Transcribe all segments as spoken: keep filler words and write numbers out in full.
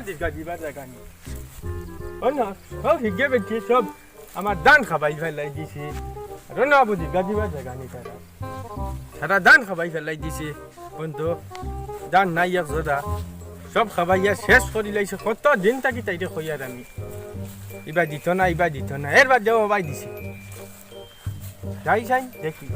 দীর্ঘা দিবার জাগা নি। ও না, ও হিগে বেটি সব আমার ধান খাবাই ফেলাই দিছে। আর না বাবু দীর্ঘা দিবার জাগা নি তারা। তারা ধান খাবাই ফেলাই দিছে। বন্ধু, ধান নাই এক জোড়া। সব খাবাইয়া শেষ করি লাইছে। কত দিন থাকি তাইরে কইয়ার আমি। ইবা দিত না, ইবা দিত না। এর বাদে ও ভাই দিছে। যাই যাই, দেখি।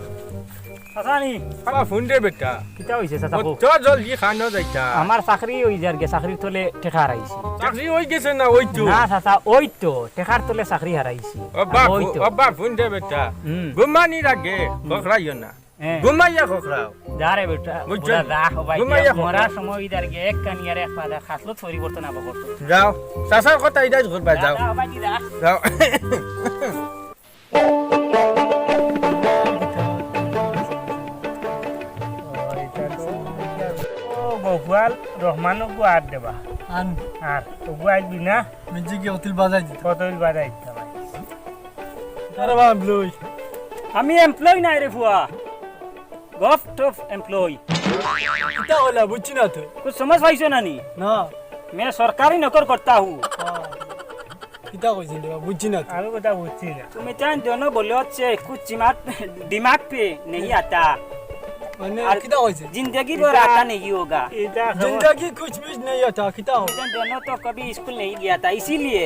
চাচা নি? বাবা, ফোন দে বেটা। কিতা অইছে চাচা, কও? অত জলদি খানো যাইতা? আমার চাকরি অই যার গে, চাকরির তলে টেকা হারাইছি। চাকরি অই গেছে না, অইতো? না চাচা, অইতো। টেকার তলে চাকরি হারাইছি। ও বাপ, অইতো। ও বাপ, ফোন দে বেটা। হুম। ঘুমানির আগে হুম। খখরাইও না। হ্যাঁ। ঘুমাইয়া খখরাও। যা রে বেটা, বুঝছো? বুড়া যা, ও ভাই, ঘুমাইয়া মরার খখরাও। সময় ইদার গে এক কানিয়ার এক পাদা খাসলত পরিবর্তন আবার করতো। যাও, চাচার কথা ইদাই করবা, যা, যাও। যা, ও ভাই, যা। যাও। ও, গফুয়াল রহমান ওগু আর দেবা। আন। আর ওগু আইবি না? মিজি কি অতুল বাজাই দিত? কতল বাজাই দিত ভাই। আরে বাপ লই। আমি এমপ্লয় নাই রে ফুয়া। গভট অফ এমপ্লয়। কিতা কইলা বুঝছি না তো। কুছ সমঝ পাইছো না নি? না। মে সরকারি নকর করতা হু। হ্যাঁ। কিতা কইছিস রে বাবা? বুঝছি না তো। আমি কথা বুঝছি না। তুমি চান দোনো বলো হচ্ছে, কুছ দিমাগ, দিমাগ পে নেহি আতা। মানে, আর কিতা কইছে? জিন্দেগি ভর ইটা, আতা নেহি হোগা। ইটা খবর। জিন্দেগি কুছ ভি নেহি আতা, কিতা কইছে? तुम दोनों तो कभी स्कूल नहीं गया था, इसीलिए।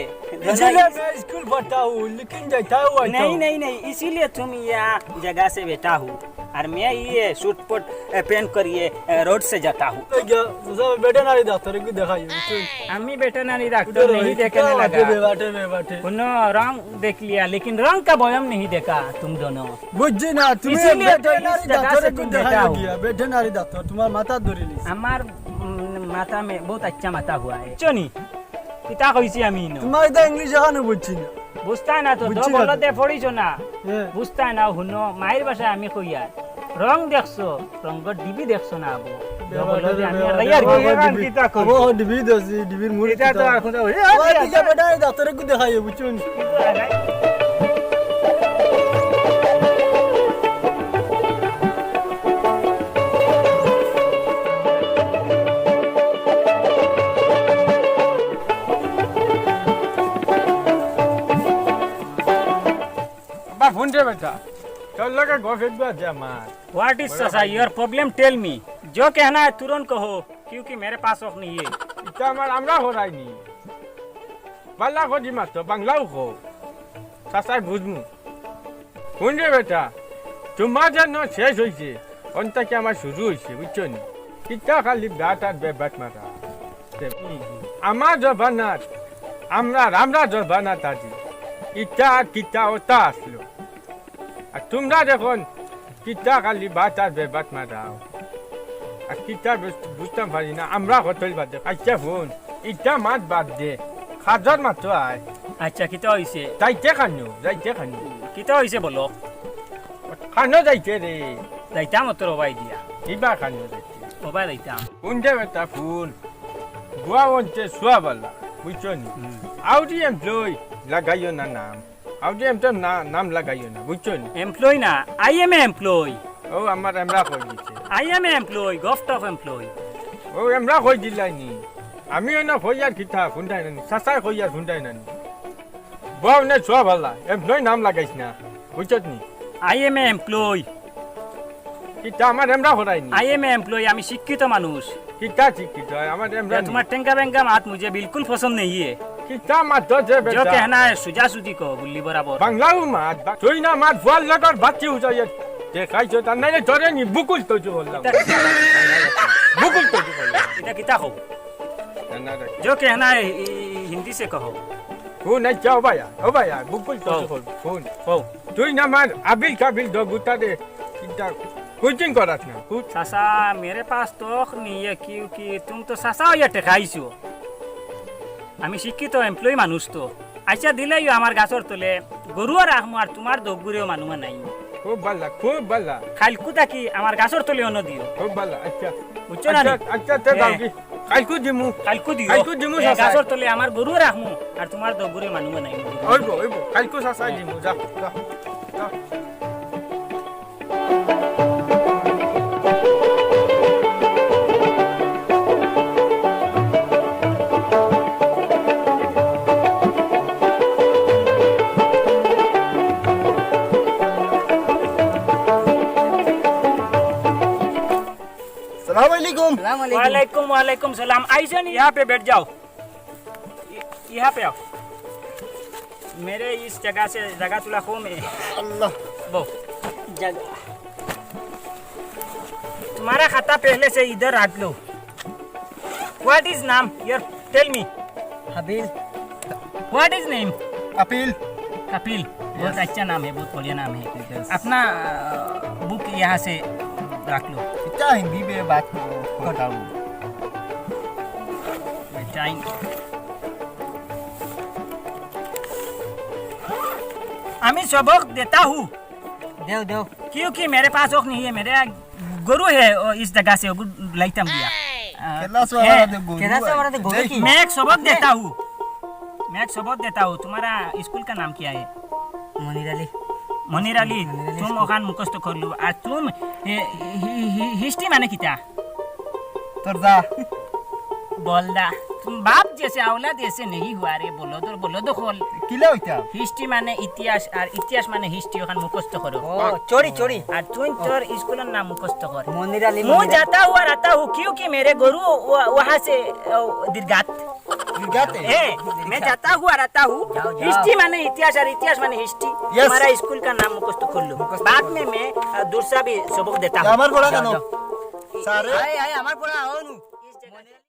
इसीलिए मैं स्कूल पढ़ता हूँ, लेकिन जाता हूँ, आता नहीं, हूँ। नहीं, नहीं, इसीलिए तुम यहाँ जगह से बैठा हूँ। আর মিয়া ইয়ে শুটপট, এ, পেন করিয়ে, এ, রোড সে যাতা হুঁ। এই গিয়া, সব ভেটেরিনারি ডাক্তার একটু দেখাই, বুঝছো? আমি ভেটেরিনারি ডাক্তার উঠে নেই রোহিত, দেখে क्या না बात है, লাগা। बे, बात है, बे, बात है। হুনো, রং দেখ লিয়া, লেকিন রং কা বয়ম নেই দেখা তুম দোনো। বুঝছি না, তুমি इसीलिए तो ভেটেরিনারি इस जगह ডাক্তার से একটু तुम দেখাই बैठा हो। গিয়া, ভেটেরিনারি ডাক্তার, তোমার মাথা ধরে নিস। আমার, উম, মাথা মে বহুত আচ্ছা মাথা হুয়া হ্যায়। বুঝছো নি? কিতা কইছি আমি ইনো? তোমার এটা ইংলিশ এখানে বুঝছি না। বুঝতায় না তো, বুঝছি তো না বলো তো। দে পড়িছো না। হ্যাঁ। বুঝতায় না, হুনো, মায়ের ভাষায় আমি কইয়ার। রং দেখছো, রঙর ডিবি দেখছো না আবু। তো বাবা, বলো দে, দে, আমি দে, আর দে, রাইয়ার বাবা, কি? ডিবি। কিতা কই? ও, ডিবি দেখছি, ডিবির মুড়ি এটা তো কিতা? আর কোথাও, এ, ও, আরে, ঠিক আছে, বেটা, এই ডাক্তারে একটু দেখাই, বুঝছো নি? আব্বা, ফোন দে বেটা। তোর লগে গফ একবার দে আমার। What is, চাচা, your problem? Tell me. जो कहना है तुरंत कहो, क्योंकि मेरे पास वक्त नहीं है। ইটা আমার আমরা হরাইনি। বাংলা কদি মাতো, বাংলাও কও। চাচাই বুঝমু। হুন রে বেটা, তোমার যেন শেষ হইছে, অন থাকি আমার শুরু হইছে, বুঝছো নি? কিতা খালি ব্যাট আর বেব্যাট মারা। আমার জবানাত, আমরা, আমরা জবানাত আজি। ইটা আর কিতা ওটা আসলো। আর তোমরা দেখুন, কিতা খালি বাত আর বেবাত মারাও। আর কিতা বুঝ-, বুঝতাম পারি না, আমরা কতল বাদ দে। আচ্ছা হুন, ইটা মাত বাদ দে। খাজর মাতো আয়। আচ্ছা, কিতা হইছে? যাইতে কানো, যাইতে কানো। কিতা হইছে বলো? কানো যাইতে রে। যাইতাম অত রবাই দিয়া। ইবা কানো যাইতে। রবাই যাইতাম। কোন যাবে তা ফোন? গুয়া অন্তে সুয়াবালা, বুঝছো নি? হুম। আউরি এমপ্লয় লাগাইও না নাম। আউরি এমপ্লয় না, নাম লাগাইও না, বুঝছো নি? এমপ্লয় না, I am a employee। ও, আমার এমরা কই দিছে। I am a employee, government of employ. ও, এমরা কই দিলাই নি? আমি অন্য কই আর কিতা, হুনতাই না নি? চাচাই কই আর হুনতাই না নি? বউ নে সুয়াবালা, এমপ্লয় নাম লাগাইস না, বুঝছত নি? I am a employee। কিতা আমার এমরা করাই নি? I am a employee, আমি শিক্ষিত মানুষ। কিতা শিক্ষিত হয়? আমার এমরা ইয়া, নি। তোমার টেঙ্গা বেঙ্গা মাত মুঝে বিলকুল পছন্দ নেই হে। কিতা মাত যে जो বেটা? कहना है, সুজা সুজি কও, বুল্লি বরাবর। বাংলাও মাত, বা-, তুই না মাত, ফুয়ার লগর বাচ্চি উজাইয়ে দেখাইছো, তার নাইলে ধরে নি, বুকুল তো জোর করলাম। এটা কিতা? বুকুল তো জোর করলাম। এটা কিতা কও? না, না, না। जो कहना है, ই-, ই-, হিন্দি সে কহো। ফোন আইছে, ও ভাইয়া, ও ভাইয়া, বুকুল তো কও। Phone, phone. কও। তুই না আমার আবিল কাবিল দগুতা দে, চিন্তা, কুচিং করাস না, কুচ। চাচা, मेरे पास तो नहीं है, क्योंकि तुम तो চাচা হইয়া ঠেকাইছো। আমি শিক্ষিত এমপ্লয়ি মানুষ তো। আচ্ছা, দিলাইও আমার গাছর তলে, গরুও রাখমু আর তোমার দগুরেও মানুমা নাই। খুব ভালা, খুব ভালা। কাইলকু থাকি আমার গাছর তলে অনো দিও। খুব ভালা, আচ্ছা। বুঝছো না আচ্ছা, নি? আচ্ছা, আচ্ছা, হ্যাঁ। দাও কি? কাইলকু দিমু। কাইলকু দিও। কাইলকু দিমু, হ্যাঁ, চাচা। গাছর তলে আমার গরু রাখমু, আর তোমার দগুরে মানুমা নাই। অইবো, অইবো। কাইলকু চাচা হ্যাঁ। দিমু, যা, যা, যা। সালাম আলাইকুম। सलाम वालेकुम। वालेकुम वालेकुम सलाम। ऐसे नहीं, यहाँ पे बैठ जाओ। य- यहाँ पे आओ। मेरे इस जगह से जगह थोड़ा कम है। আল্লাহ। वो जगह। तुम्हारा खाता पहले से इधर रख लो। What is नाम? Your tell me। Habeel. What is name? Appeal. Kapil. बहुत अच्छा नाम है, बहुत बढ़िया नाम है। अपना बुक यहाँ से रख लो। क्या हिंदी में बात करता हूँ। Time। আমি সবক देता हूँ। देव देव। क्योंकि मेरे पास वक्त नहीं है, मेरे गुरु है, वो इस जगह से वो लाइतम दिया। आ, केला से ए, हमारा तो गुरु केला से है। हमारा तो गुरु नहीं, की। मैं एक सबक देता हूँ। मैं एक सबक देता हूँ। तुम्हारा स्कूल का नाम क्या है? मुनीर अली। मुनीर अली। मुनीर अली तुम स्कूल। ओखान मुखस्त कर लो। और तुम ए, हि- हि- हिस्ट्री माने किता? তোর যা। बोल दा। तुम बाप जैसे औलाद ऐसे नहीं हुआ रे। बोलो तो, बोलो तो खोल। কিলা হইতা? হিস্ট্রি মানে ইতিহাস, আর ইতিহাস মানে হিস্ট্রি, ওখান মুখস্থ করো। ओ, चोरी चोरी। আর তুই তোর স্কুলের নাম মুখস্থ কর। मुनीर अली। मैं जाता हुआ रहता हूँ क्योंकि मेरे गुरु वो- वहाँ से अ, दीर्घात। দীর্ঘাতে? ए, मैं जाता हुआ रहता हूँ। जाओ, जाओ। हिस्ट्री माने इतिहास और इतिहास माने हिस्ट्री। Yes। तुम्हारा स्कूल का नाम मुखस्त कर लो। बाद में मैं अ, दूसरा भी सबक देता हूँ। আমার পড়া কেন? স্যারে? आए आए हमार पढ़ा आओ नु।